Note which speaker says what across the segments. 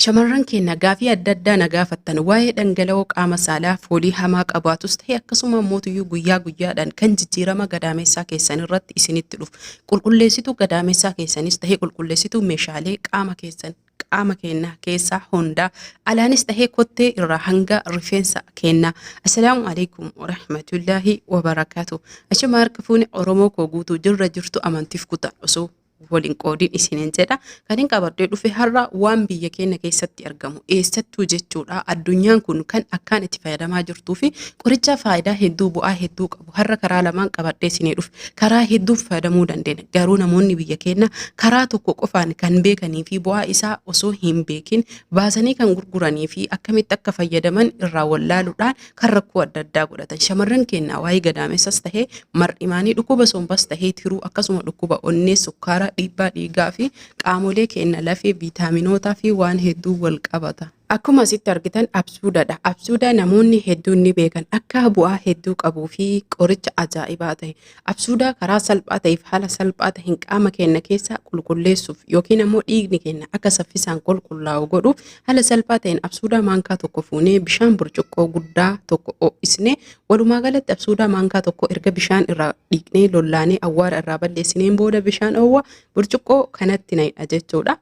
Speaker 1: Shamarran keenya gaafii adda addaa na gaafattan waa'ee dhangala'oo qaama saalaa foolii hamaa qabaatus ta'e akkasuma mootiyyuu guyyaa guyyaadhaan kan jijjiirama gadaameessaa keessan irratti isinitti dhufu. Qulqulleessituu gadaameessaa keessanis ta'e qulqulleessituu meeshaalee qaama keessan qaama keenya keessaa hundaa alaanis ta'ee kottee irraa hanga rifeensa keenyaa. Assalaamu alaikum warahmatullaahi wabarakaatu. Achuma harka fuuni Oromoo koo guutuu jirra jirtu amantiif kutaa osoo waliin qoodiin isiniin jedha. Kan hin qabadhee dhufe har'a waan biyya keenya keessatti argamu eessattuu jechuudha. Addunyaan kun kan akkaan itti fayyadamaa jirtuu fi qoricha faayidaa hedduu bu'aa hedduu qabu har'a karaa lamaan qabadhee isinii dhufe. Karaa hedduu fayyadamuu dandeenya. Garuu namoonni biyya keenya karaa tokko qofaan kan beekanii fi bu'aa isaa osoo hin beekin baasanii kan gurguranii fi akkamitti akka fayyadaman irraa wallaaluudhaan kan rakkoo adda addaa godhatan. Shamarran keenya waa'ee gadaamessas tahee mar'imaanii dhukkuba sombas tahee tiruu akkasuma dhukkuba onnee, sukkaara, dhiibbaa dhiigaa fi qaamolee keenya lafee viitaaminootaa fi waan hedduu wal qabata. Akkuma asitti argitan absuudadha. Absuudaa namoonni hedduun ni beekan akka bu'aa hedduu qabuu fi qoricha ajaa'ibaa ta'e. Absuudaa karaa salphaa ta'eef haala salphaa ta'een qaama keenya keessaa qulqulleessuuf yookiin ammoo dhiigni keenya akka saffisaan qulqullaa'u godhuuf haala salphaa ta'een absuudaa maankaa tokko fuunee bishaan burcuqqoo guddaa tokko ho'isnee walumaa galatti absuudaa maankaa tokko erga bishaan irraa dhiqnee lollaanee awwaara irraa balleessineen booda bishaan oowwa burcuqqoo kanatti naqna jechuudha.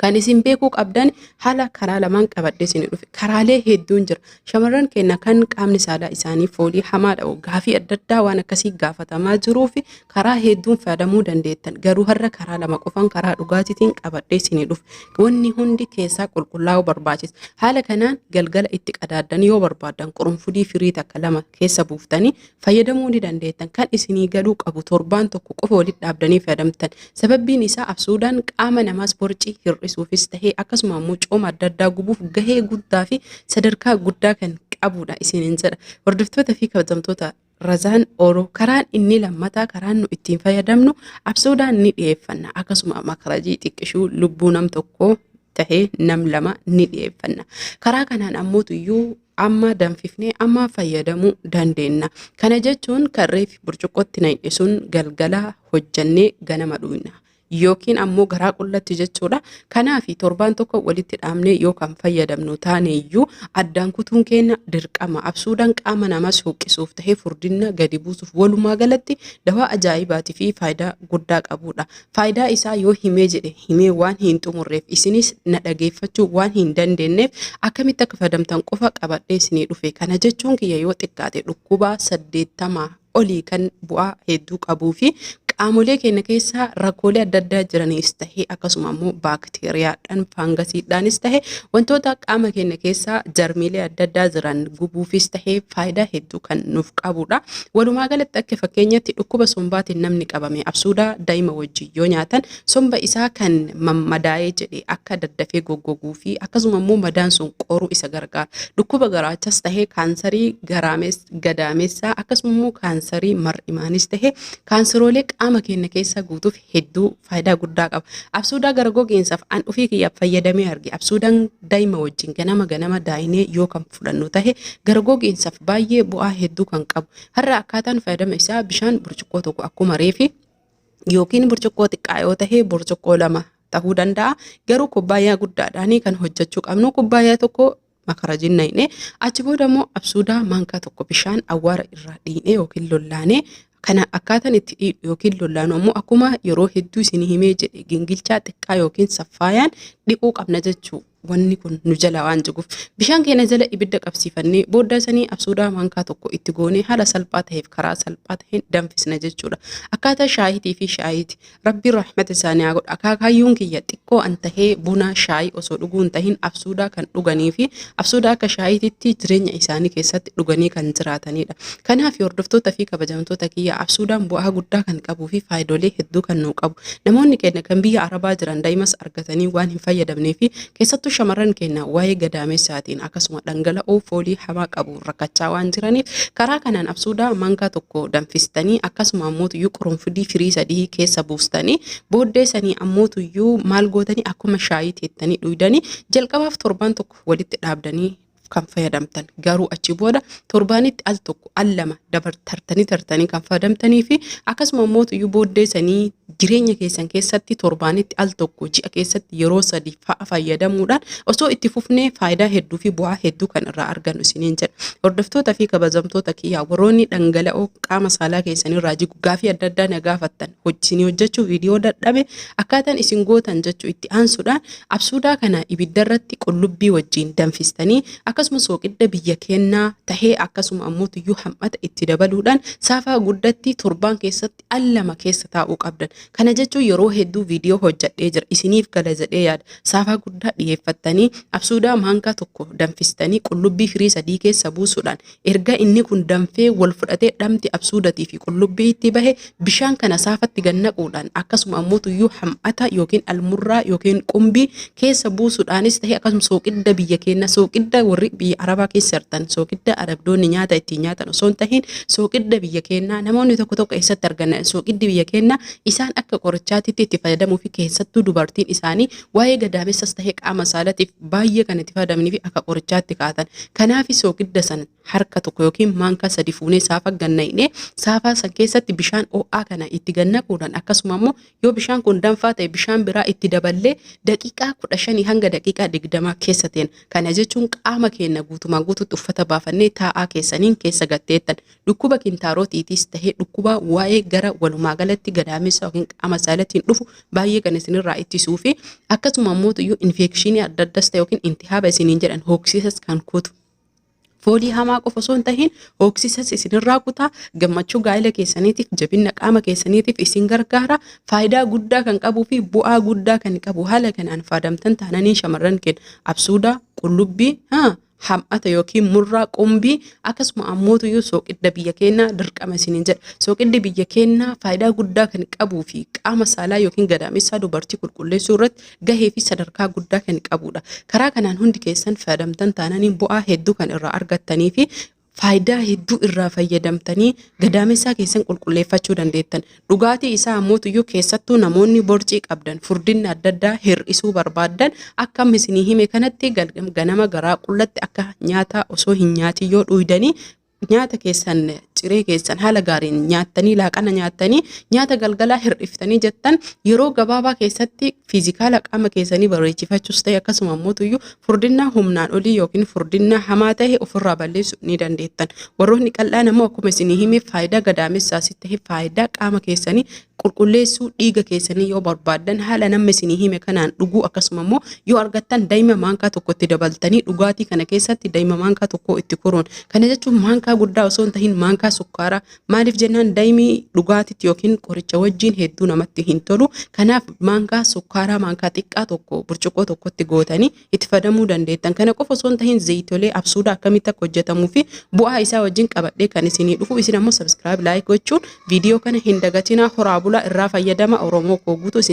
Speaker 1: Kan isin beekuu qabdan haala karaa lamaan qabadhee isin dhufe. Karaalee hedduun jira. Shamarran keenya kan qaamni saalaa isaanii foolii hamaa dha'u gaafii adda addaa waan akkasii gaafatamaa jiruu fi karaa hedduun fayyadamuu dandeettan. Garuu har'a karaa lama qofaan karaa dhugaatiitiin qabadhee isin dhufe. Wanni hundi keessaa qulqullaa'uu barbaachisa. Haala kanaan galgala itti qadaaddan yoo barbaaddan qurunfudii firii takka lama keessa buuftanii fayyadamuu ni dandeettan. Kan isinii galuu qabu torbaan tokko qofa walitti dhaabdanii fayyadamtan. Sababbiin isaa absuudaan qaama namaas borcii hir'isuufis tahee akkasuma immoo cooma adda addaa gubuuf gahee guddaa fi sadarkaa guddaa kan qabudha isiniin jedha. Hordoftoota fi kabajamtoota Razaan Oro karaan inni lammataa karaan nu ittiin fayyadamnu absuudaan ni dhiyeeffanna. Akkasuma makarajii xiqqishuu lubbuu nam tokkoo tahee nam lama ni dhiyeeffanna. Karaa kanaan ammootuyyuu amma danfifnee amma fayyadamuu dandeenya. Kana jechuun kan reefi burcuqqootti naqne sun galgala hojjannee ganama dhuyna. Yookiin ammoo garaa qullatti jechuudha. Kanaaf torbaan tokko walitti dhaabnee yoo kan fayyadamnu taane iyyuu addaan kutuun keenya dirqama. Absuudaan qaama namas huqqisuuf tahee furdina gadi buusuuf walumaa galatti dawaa ajaa'ibaatii fi faayidaa guddaa qabudha. Faayidaa isaa yoo himee jedhe himee waan hin xumurreef isinis na dhageeffachuu waan hin dandeenyeef akkamitti akka fayyadamtan qofa qabadhee isinii dhufe. Kana jechuun kiyya yoo xiqqaate dhukkuba 80 olii kan bu'aa hedduu qabuu fi qaamolee keenya keessaa rakkoolee adda addaa jiranis tahee akkasuma immoo baakteeriyaadhaan faangasiidhaanis tahee wantoota qaama keenya keessaa jarmiilee adda addaa jiran gubuufis tahee faayidaa hedduu kan nuuf qabudha. Walumaa galatti akka fakkeenyatti dhukkuba sombaatiin namni qabame absuudaa daa'ima wajjin yoo nyaatan somba isaa kan mammadaa'ee jedhe akka daddafee goggoguu fi akkasuma immoo madaan sun qoruu isa gargaara. Dhukkuba garaachas tahee kaansarii gadaamessaa akkasuma immoo kaansarii mar'imaanis tahee kaanseroolee qaama keenya keessaa guutuuf hedduu faayidaa guddaa qaba. Absuudaa gara gogiinsaaf an ofii kiyyaaf fayyadamee arge. Absuudaan daa'ima wajjin ganama ganama daa'inee yoo kan fudhannu tahe gara gogiinsaaf baay'ee bu'aa hedduu kan qabu. Har'a akkaataan fayyadama isaa bishaan burcuqqoo tokko akkuma reefi yookiin burcuqqoo xiqqaa yoo tahe burcuqqoo lama tahuu danda'a. Garuu kubbaayyaa guddaadhaan kan hojjechuu qabnu kubbaayyaa tokko makarajin naqne achi booda immoo absuudaa maankaa tokko bishaan awwaara irraa dhiine yookiin lollaane. Kana akkaataan itti dhiidhu yookiin lollaanu ammoo akkuma yeroo hedduu isin himee jedhe gingilchaa xiqqaa yookiin saffaayaan dhiquu qabna jechuu. Wanni kun nu jala waan jiguuf bishaan keenya jala ibidda qabsiifannee booda sanii absuudaa maankaa tokko itti goonee haala salphaa ta'eef karaa salphaa ta'een danfisna jechuudha. Akkaataa shaayitii fi shaayiiti. Rabbiin rahmata isaanii haa godhu. Akaakayyuun kiyya xiqqoo an tahee buna shaayii osoo dhuguu hin tahin absuudaa kan dhuganii fi absuudaa akka shaayiititti jireenya isaanii keessatti dhuganii kan jiraatanidha. Kanaaf hordoftoota fi kabajamtoota kiyya absuudaan bu'aa guddaa kan qabuu fi faayidolee hedduu kan nuu qabu. Namoonni keenya kan biyya Arabaa jiran daa'imas argatanii waan hin fayyadamnee fi keessattuu shamarran keenya waa'ee gadaamessaatiin akkasuma dhangala'oo foolii hamaa qabu rakkachaa waan jiraniif karaa kanaan absuudaa maankaa tokko danfistanii akkasuma ammootuyyuu qurunfudii firii sadii keessa buustanii booddee sanii ammootuyyuu maal gootanii akkuma shaayii teettanii dhuydanii jalqabaaf torbaan tokko walitti dhaabdanii kan fayyadamtan. Garuu achi booda torbaanitti al tokko al lama dabartartanii tartanii kan fayyadamtanii fi akkasuma immoo iyyuu booddee sanii jireenya keessan keessatti torbaanitti al tokko, ji'a keessatti yeroo 3 fa'a fayyadamuudhaan osoo itti fufnee faayidaa hedduu fi bu'aa hedduu kan irraa argannu isiniin jedha. Hordoftoota fi kabajamtoota kiyyaa, warroonni dhangala'oo qaama saalaa keessanirraa jigu gaafii adda addaa na gaafattan, isinii hojjechuu viidiyoo dadhabe, akkaataan isin gootan jechuu itti aansuudhaan absuudaa kana ibiddarratti qullubbii wajjin danfistanii, akkasuma sooqidda biyya kennaa tahee, akkasuma ammoo tuyyuu hammata itti dabaluudhaan saafaa guddatti torbaan keessatti al lama keessa taa'uu qabdan. Kana jechuun yeroo hedduu viidiyoo hojjedhee jira. Isiniif gala jedhee yaada. Saafaa guddaa dhiyeeffattanii, absuudaa maankaa tokko danfistanii, qullubbii firii 3 keessa buusuudhaan, erga inni kun danfee wal fudhatee dhamti absuudatii fi qullubbii itti bahe, bishaan kana saafatti gannaquudhaan, akkasuma ammoo tuyyuu hammata yookiin almurraa yookiin qumbii keessa buusuudhaanis ta'e, akkasuma sooqidda biyya keenya, sooqidda warri biyya arabaa keessa jirtan, sooqidda arabdoonni nyaata ittiin nyaatan osoo hin tahin, sooqidda biyya keenyaa namoonni tokko tokko eessatti arganna sooqiddi biyya keenyaa, isaan akka qorichaatitti itti fayyadamuu fi keessattuu dubartiin isaanii waa'ee gadaamessas ta'e qaama saalatiif baay'ee kan itti fayyadamanii fi akka qorichaatti kaa'atan. Kanaaf sooqidda sana harka tokko yookiin maankaa 3 fuunee saafa gannaqnee, saafaa san keessatti bishaan ho'aa kana itti gannaquudhaan, akkasuma immoo yoo bishaan kun danfaa ta'e bishaan biraa itti daballee, daqiiqaa 15 hanga daqiiqaa 20 keessa teena. Kana jechuun qaama keenya guutumaan guututti uffata baafannee taa'aa keessaniin keessa gatteettan. Dhukkuba kintaarotiitis ta'ee dhukkuba waa'ee gara walumaa galatti gadaamessa yookiin qaama saalatiin dhufu baay'ee kan isinirraa ittisuu fi akkasuma immoo iyyuu infekshinii adda addas ta'e yookiin intihaaba isiniin jedhan hooksisas kan kutu. Foolii hamaa qofa osoo hin tahin hooksisas isinirraa kutaa, gammachuu gaa'ela keessaniitiif, jabina qaama keessaniitiif isin gargaara. Faayidaa guddaa kan qabuu fi bu'aa guddaa kan qabu haala kanaan faadamtan taananii shamarran keenya, absuudaa, qullubbii, ham'ata yookiin murraa, qumbii, akkasuma ammootuyyuu sooqidda biyya keenyaa dirqama isiniin jedha. Sooqiddi biyya keenyaa faayidaa guddaa kan qabuu fi qaama saalaa yookiin gadaamessaa dubartii qulqulleessuu irratti gahee fi sadarkaa guddaa kan qabudha. Karaa kanaan hundi keessan fayyadamtan taananii bu'aa hedduu kan irraa argattanii fi faayidaa hedduu irraa fayyadamtanii gadaamessaa keessan qulqulleeffachuu dandeettan. Dhugaatii isaa ammootuyyuu keessattuu namoonni borcii qabdan, furdinna adda addaa hir'isuu barbaaddan, akka amma isinii hime kanatti ganama garaa qullatti akka nyaata osoo hin nyaatin yoo dhuydanii, nyaata keessan, ciree keessan haala gaariin nyaattanii, laaqana nyaattanii, nyaata galgalaa hir'iftanii jettan, yeroo gabaabaa keessatti fiizikaala qaama keessanii bareechifachuus ta'e, akkasuma ammoo furdinna humnaan olii yookiin furdinna hamaa ta'e ofirraa balleessuu ni dandeettan. Warroonni qal'aan ammoo akkuma isinii hime faayidaa gadaamessaas ta'e faayidaa qaama keessanii qulqulleessuu dhiiga keessanii yoo barbaaddan haala namni isinii hime kanaan dhuguu, akkasuma immoo yoo argattan daa'ima maankaa tokkotti dabaltanii dhugaatii kana keessatti daa'ima maankaa tokko itti kuruun. Kana jechuun maankaa guddaa osoo hin tahin maankaa sukkaaraa. Maaliif jennaan daa'imni dhugaatitti yookiin qoricha wajjin hedduu namatti hin tolu. Kanaaf maankaa sukkaaraa, maankaa xiqqaa tokko burcuqqoo tokkotti gootanii itti fayyadamuu dandeettan. Kana qofa osoo hin tahin zayitolee absuudaa akkamitti akka hojjetamuu fi bu'aa isaa wajjin qabadhee kan isinii dhufu. Isin ammoo subscribe, like gochuun viidiyoo kana hin dagatinaa. Horaa bulaa, irraa fayyadama. Oromoo koo guutuu isin.